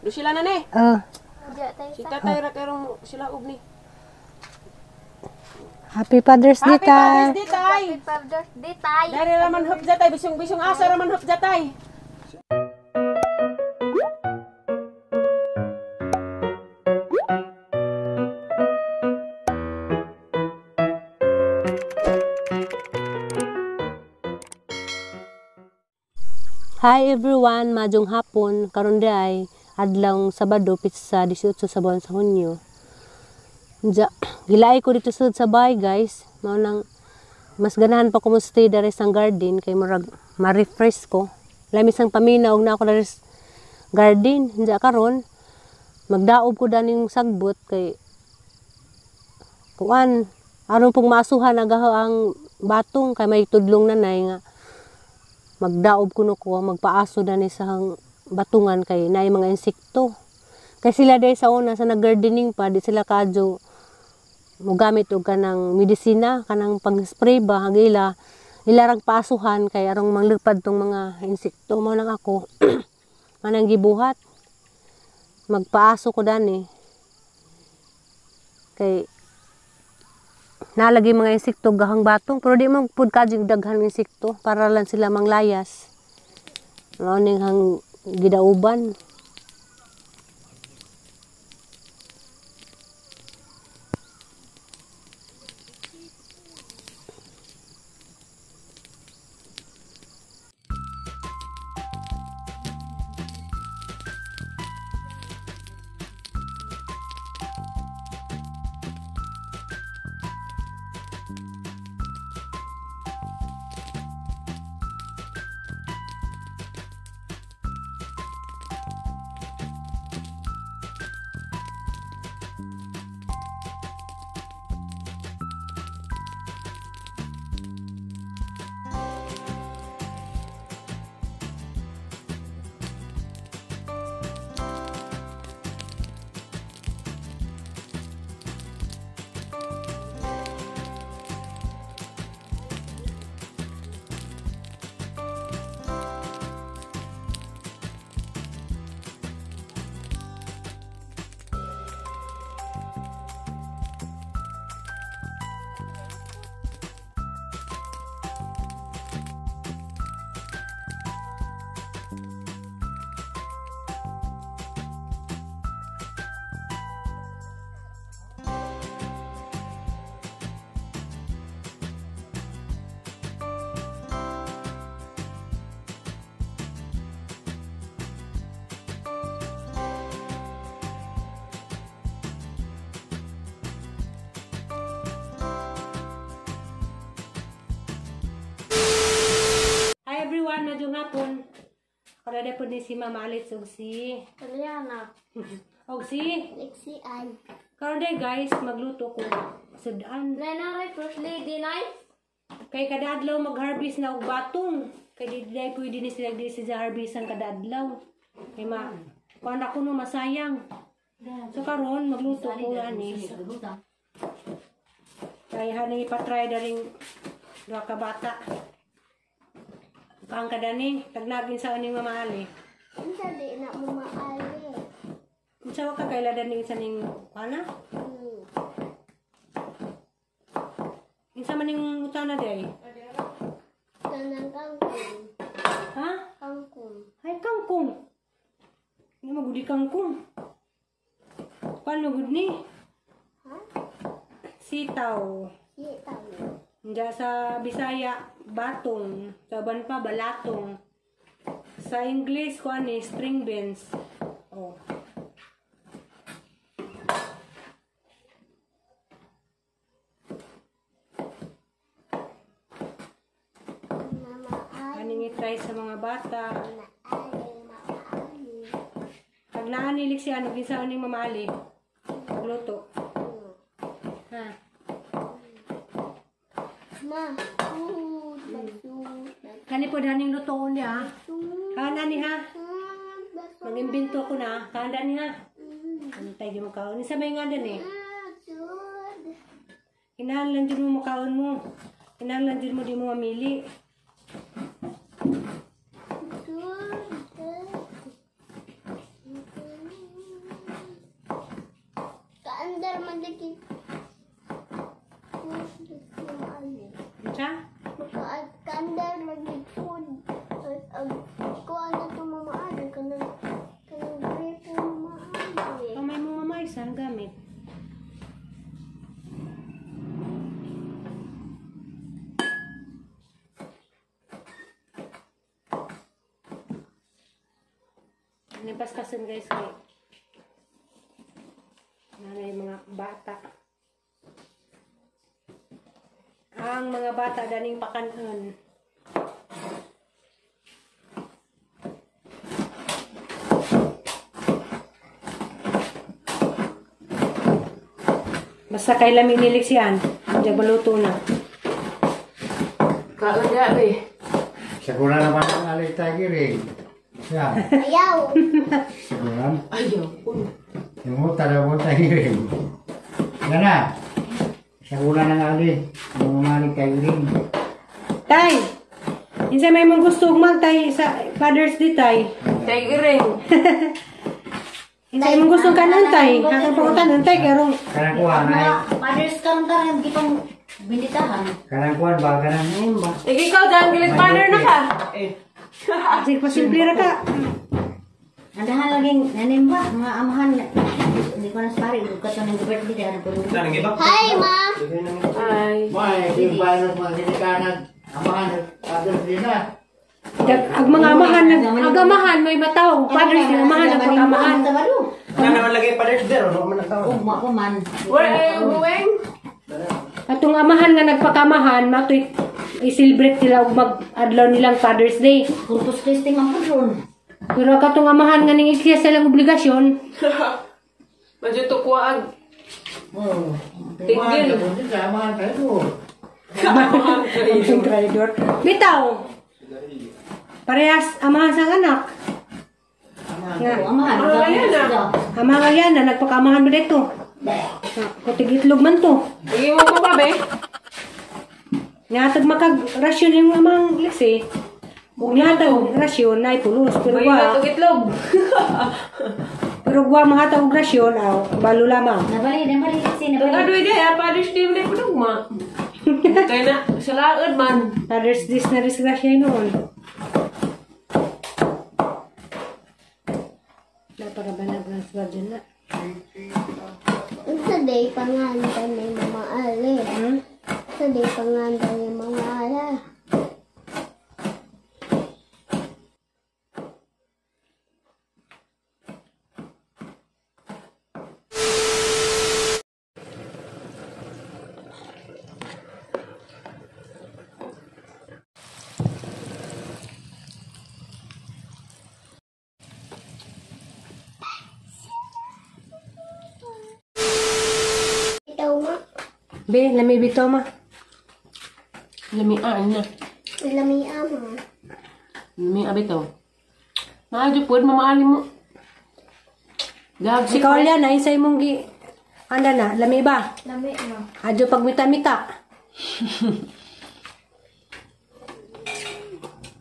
Do sila na ni. Oh. Si tatay ra karong sila og ni. Happy Father's Day, Happy Father's tay. Day, tay. Father's Day, tay. Dari ra man hupja, tay, bisong bisong asa ra man hupja, tay. Hi everyone, majong hapon. Karon di ay adlawng Sabado, pitsa 18 sa buwan sa Hunyo. Diya, gilaay ko dito sud sa bahay, guys. Mao nang mas ganahan pa ko mo stay diri sa garden kay murag ma-refresh ko. Lami sang paminaw og na ako diri sa garden. Diya karon magdaob ko daning sagbot kay kuan aron pong maasuhan agaho ang batong kay may tudlong nanay nga magdaob kuno ko, magpaaso na ni sa batungan kay naay mga insekto. Kay sila day sa una sa nag-gardening pa, di sila kadyo mogamit og kanang medisina, kanang pag-spray ba, ang ila ilarang paasuhan kay arong manglupad tong mga insekto. Mao nang ako manang gibuhat. Magpaaso ko dani. Kay nalagi mga insekto gahang batong pero di man pud kadyo daghan insekto para lang sila manglayas. Mao ning hang gidauban. Hi everyone, maayong hapon. Karada po ni si Mama Alit ug si Rihanna. og si Lexi ay. Karon day guys, magluto ko sudan. Nanay, First Lady Night. Kay kada adlaw mag-harvest na og batong. Kay di day pwede ni sila di sila harvestan kada adlaw. Kay ma kuan ako no masayang. So karon magluto ko ani. Kay haning ipatry daring duha ka bata. Kaang kadani, tagnagin sa uning Mama Ali. Unsa di na mo maali. Unsa wa ka kaila dani sa ning kuana? Unsa man ning utana day? Kanang kangkong. Ha? Kangkong. Ay, kangkong. Hindi magudi kangkong. Paano gud ni? Ha? Sitaw. Sitaw. Diya sa Bisaya, batong. Sa uban pa, balatong. Sa English, kuan ni, string beans. Oh. Mama Ali. Aning i-try sa mga bata. Mama Ali. Mama Ali. Pag naanilik siya, ano, ginsa ning Mama Ali? Pagluto. Ha? Ma. Food. Food. Kani po daning lutoon niya. Food. Kaan ni ha? Food. Mag-imbento ko na. Kaan ni ha? Antay di mo kaon. Isa may nga dan eh. Food. Kinahanglan dyan mo makaon mo. Kinahanglan dyan mo di mo mamili. Food. man lagi. Food mama Ali. Unsa? Makaandar lagi food. Ag kuha na to mama Ali kanang kanang gripo mama Ali. Kamay mo mama isa ang gamit. Nipaskasan guys kay nanay mga bata. Ang mga bata daning pakanon. Basta kay lami nilik siyan. Diyan maluto na. Kaon da be. Sigura naman ang alay tayo rin. Siya, Ayaw. sigura. Ayaw. Yung mo tayo rin. Yan na. Sigura ng alay. Yung umalig tayo rin. Tay! Insa may mong gusto ugmag tay sa Father's Day tay. Tay iring. Insa imong gusto kanon tay? Akong pangutanon tay karong Kanang kuhan ay. Father's karon karon di pang binditahan. Kanang kuhan ba? Kanang ayun ba? Ikaw dan gilit partner na ka. Eh. Sige pasimple ra ka. Andahan laging nanim ba mga amahan hindi ko na pare ug kato nang birthday dahil ko. Hi ma. Ay. May, di ba nung mga ginikanan? Amahan, others din na. Ag mga amahan nag ag amahan may mataw. Father's Day amahan ang pag-amahan. Na naman lagi pa rin dero, no man ang tao. Ugma ko man. Where are you going? Atong amahan nga nagpakamahan matoy i-celebrate nila og mag-adlaw nilang Father's Day. Corpus Christi man pud ron. Pero katong amahan nga ning igsiya sa ilang obligasyon, Medyo tukwaag. Oh. Tingil. Amahan tayo. ang traidor. Bitaw. Parehas amahan sa anak. Nga. Oh, amahan. Ah, ayan na. Amahan yan na nagpakamahan ba dito? Kutig itlog man to. Igi mo ko ba be? Nihatag makag rasyon yung amang liksi. Ug nihatag og rasyon na ipulos pero May wa itlog itlog. pero wa mahatag og rasyon aw balo lamang. Nabali, nabali kasi Tungod nabali. we day, Father's Day mo na ma. Kay na sa laod man. Father's Day na disgrasya noon. Napakabanag ng swadyo na. Sa day panganda ni mama Ali. Hmm? Sa day panganda ni mama Ali. Ikaw ma. Be, lami bitaw ma. Lamian na. Lami ama. Lami abitaw. Maadyo pod mamaali mo. Gag si Ikaw yan, na isa imong gi anda na, lami ba? Lami ma. Adyo pag mita-mita.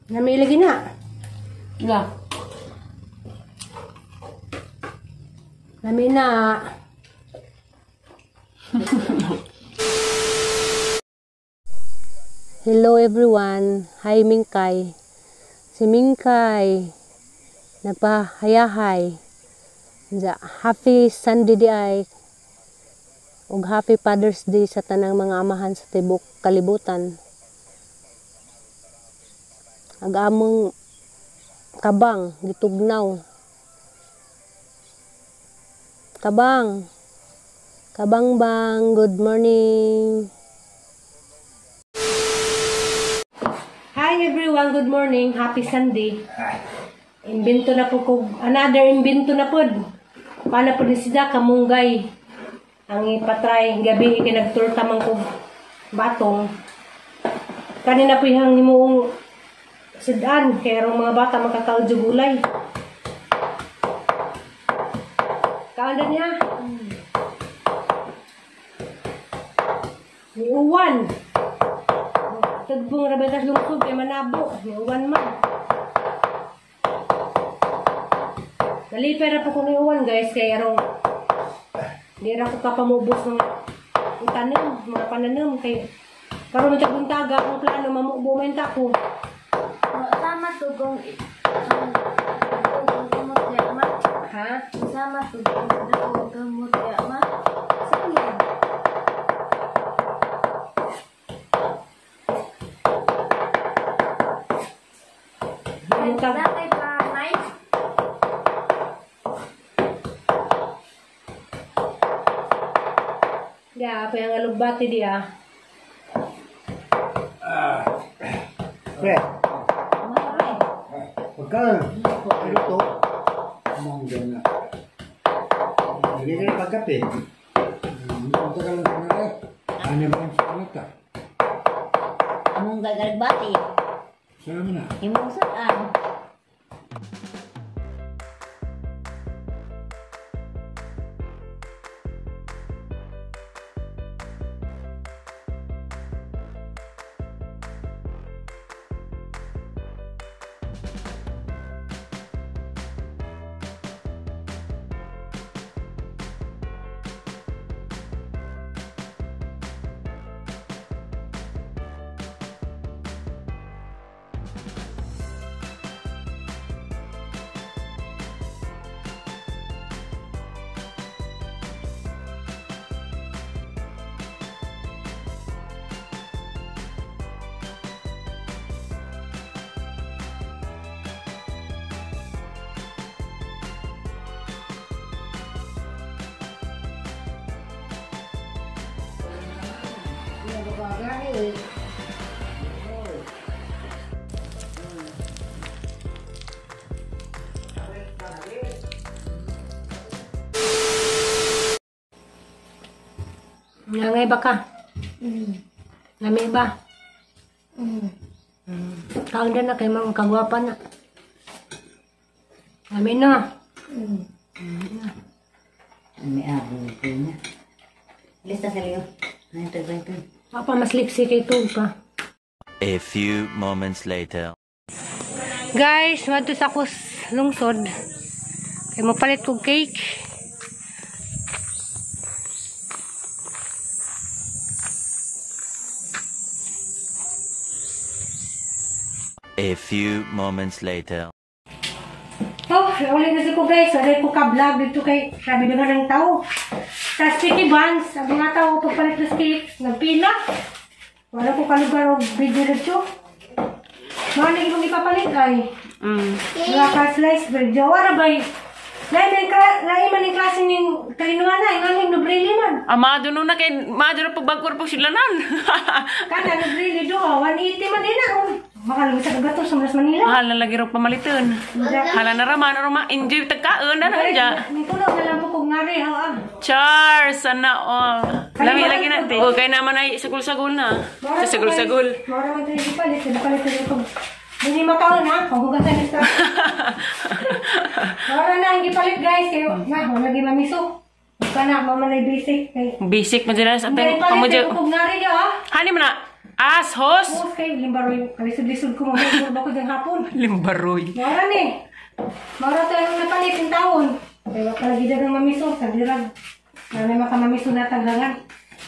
Lami lagi na. La. Lami na. Hello everyone. Hi Mingkay. Si Mingkay nagpahayahay. Happy Sunday di ay ug Happy Father's Day sa tanang mga amahan sa tibok kalibutan. Ag among kabang gitugnaw. Kabang. Kabang bang, good morning. Hi everyone, good morning. Happy Sunday. Imbento na po ko, another imbento na pod. Paano po ni sila kamunggay. Ang ipatry, gabi kay nagturta man ko batong. Kanina po yung himuong sudan, kaya rong mga bata makakaudyo gulay. Kaon niya. Niuwan. Tagbong rabetas lungsod kay manabo. Niuwan man. Nalipay ra po ko niuwan guys kay arong Di ra ko kapamubos ng itanim, mga pananim kay karon sa buntaga ang plano mamubo man ta ko. Sama tugong gamot ya ma. Ha? Sama tugong gamot ya ma. Sige. Buntag. Bakit pa may? Ya, pa yung alugbati diya. Pre. Pagka, ano to? Mangga na. Hindi ka na pagkape. Ang tagal na na eh. Ano ba ang sakit ka? Among gagarbati. Sama na. Imong saan? Nangay ba ka? Nami ba? Kaon na kay mga kagwapa na. Nami na. Ami abo ko na. Lista sa liyo. Ay, ito, ito. Papa, mas liksi kay tug pa. A few moments later. Guys, wadto sa akong lungsod. Kay mopalit kog cake. A few moments later. Oh, uli na ko guys. Wala ko ka-vlog dito kay sabi na ng tao. Sa sticky buns, ang mga tao pagpalit ng cake, nagpila. Wala ko kalugar og video dito. Mga nang imong ipapalit ay. Mga ka-slice bread. Wala ba? Lain man yung klase ning kainuan na, yung aning nobrili man. Amado no na kay mado na pagbagkur po sila nan. Kana nobrili do, 180 man din na. Mahal sa kagato sa Mas Manila. Mahal na lagi ro pamaliton. Hala na raman ro ma-enjoy tagkaon na na dya. Nitulo na lang po kong ngari ha. Char, sana all. Lami lagi na. Okay naman ay sagol-sagol na. Sa sagol-sagol. Mora man tayo ipalit, ipalit ito. Hindi makaon ha, paghugasan sa. Mora na ang gipalit guys kayo. Na, wala gi mamiso. Kana mama na basic kay. Basic man dyan sa Hindi atin. Kamo palit dyan. kog ngari niya ha. Hani man na. As host. Host kay limbaroy kalisod-lisod ko mo ba ko dyan hapon. Limbaroy. Mora ni. Mora tayo ang napalit yung taon. Kaya palagi dyan ang mamiso sa dirag. Na may makamamiso na tanggangan.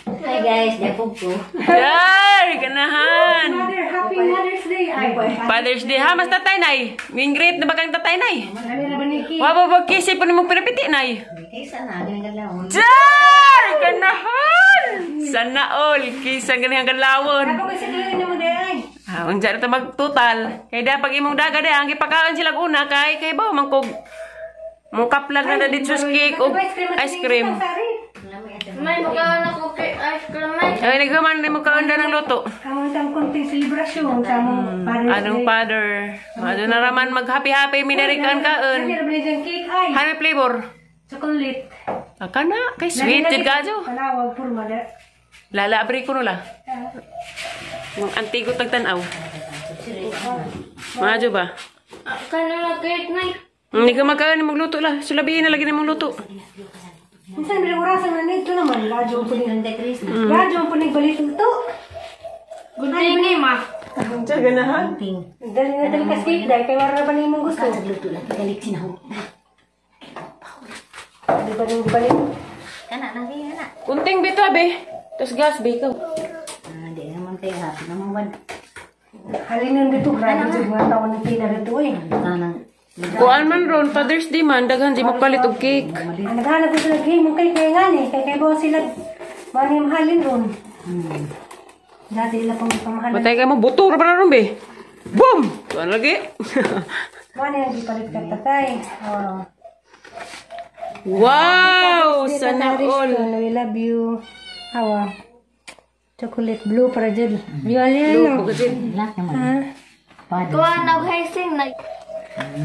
Hi guys, Jacob ko. Char, ganahan. Mother, happy Mother's Day. Ay, Father's Day ha, mas tatay nay. Mingreat na ba kang tatay nay? Marami na ba ni Ki? Wa ba ba kisip pa nimong pinapiti nay? Kaysa na, ginagalaw. Char, ganahan. Sana all kisa ganihang kadlawon. Ako kasi tuloy na mo day ay. Ah, unsa na ta magtotal. Kay da pag imong daga da ang gipakaon sila una kay kay ba man kog mo kaplag na dito sa cake og ice cream. May mukha na ko kay ice cream may. Ay naghuman rin mo kaon da ng luto. Ang tang konting selebrasyon sa mong Father's Anong Day. father? Mado na raman mag happy happy mi diri kan kaon. Lami ra ba ni diyang cake ay? Hani flavor? Chocolate. Aka na kay sweet jud kadyo. Panawag purma da. Lala abri ko nula. Mga antigo tagtan-aw. Maadyo ba? Kana na cake may. Hindi ka magkaon magluto la. Sulabihin na lagi na mong luto. Minsan bilang orasan na nito naman. Radyo po ni. 23 na. Radyo po ni balit ito. Good day ni ma. Unsa ganahan? Ting. Dali na dali ka cake dahil kay wala ba ni imong gusto. Nagluto lang, galik sinahog. Di ba nung balik? Kana na siya na. Kunting bito be. Tapos gas be ikaw. Ah, di naman kayo happy naman wan. Halinon dito, grabe jud mga taon ng pila dito eh. Kanang Kuan man ron, Father's Day man, daghan di magpalit og cake. Ang naghanap ko sila game, kay kay nga ni, kay kay ba sila mani mahalin ron. Dati ila pang pamahalan. Matay ka mo, buto ra pa na ron be. Boom! Kuan lagi. Mani ang gipalit ka tatay. Oh. Wow! Sana all. We love you. Awa. Chocolate blue para jud. Blue alin no. Lah naman. Ha? Kuha na og na.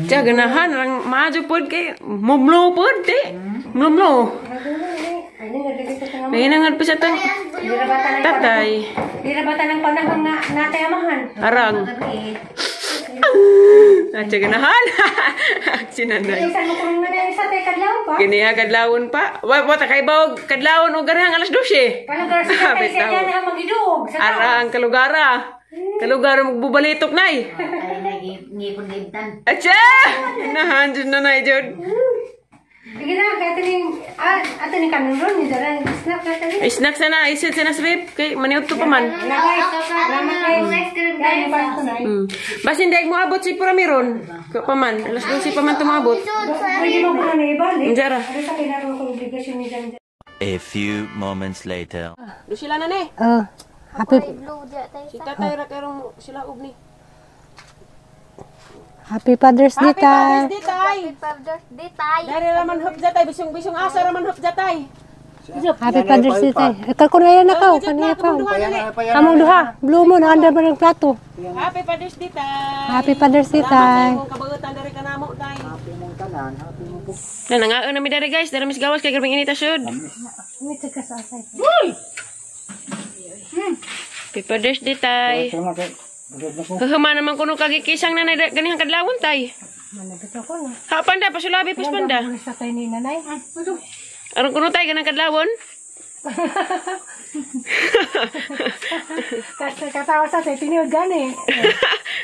Tiya, ganahan. Rang maadyo pod kay. Mumlo pod, di. Mumlo. Ano nga dili sa tanang. Nahinangad pa siya tang tatay. Dira ba tanang panahon nga natay amahan? Arang. Ah, tiya, ganahan. Sinanay. Isan mo kung nanay sa tay kadlaw pa. Kini ha, kadlawon pa. Wa, wa, takay ba og kadlawon o garihang alas 12. Paano gar sa tatay siya Bitaw. niya na magiduog sa tao. Arang kalugara. Kalugara magbubalitok nay. Ay nagipon gibtan. Atya! Ganahan jud nanay jud. Sige na, kaya tining, ah, ato ni kanon ron, ni dara, snack na tani. Snack sana, isid sana sa vape. Kay maniud to pa man. Na guys, salamat guys. Yan, yung parang tunay. Basin di mo abot si Puramiron. Ko pa man, alas 12 pa man tumabot. Pwede mo ko na ibalik. Injara. Ano sa kailangan ko obligasyon ni Jan. A few moments later. Do sila na ni. Oh, happy Blue diya tayo. Si tatay ra karong sila og ni. Happy Father's Day, tay. Day, tay. Father's Day tayo. Dari ra man hop tay, bisong-bisong asa ra man hop tay. Happy Father's Day, tay. Ikaw ko na yan ako, kaniya pa. Kamong duha, blue mo, naandar ba ng plato? Happy Father's Day, tay. Happy Father's Day, tay. Kung kabagutan dari kanamo tay. Na nangaon na mi dari guys, dari mis gawas kay grabing inita sud. Happy Father's Day, tay. Huhuman naman kuno kagikisang nanay ganihang kadlawon tay. Ha panda pasulabi pus panda. Sa tay ni nanay. Aron kuno tay ganang kadlawon. Katawa sa tay, tiniod gani.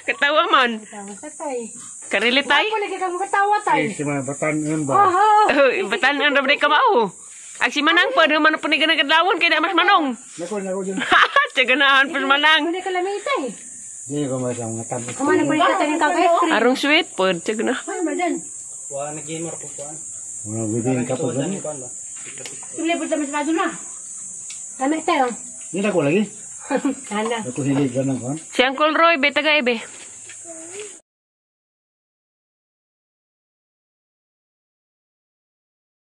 Katawa man. Katawa sa tay. Karili tay. Wala lagi kang katawa tay. Si mga batan yun ba? Oh, batan ang rabay kamao. Ag si Manang pa, man po ni ganang kadlawon kay da mas manong. Nako, nako dyan. Tiyaganahan pa Manang. Wala ka lami tay. Hindi ko masang mga tapos. Kumana pa rin sa kang ice cream. Arong sweet pod, tiyagana. Ay, madan. Mga bibingin ka po gani. Lami tayo. Hindi na ko lagi. Sana. Ako hilig ka ng kwan. Si Uncle Roy, be taga ebe.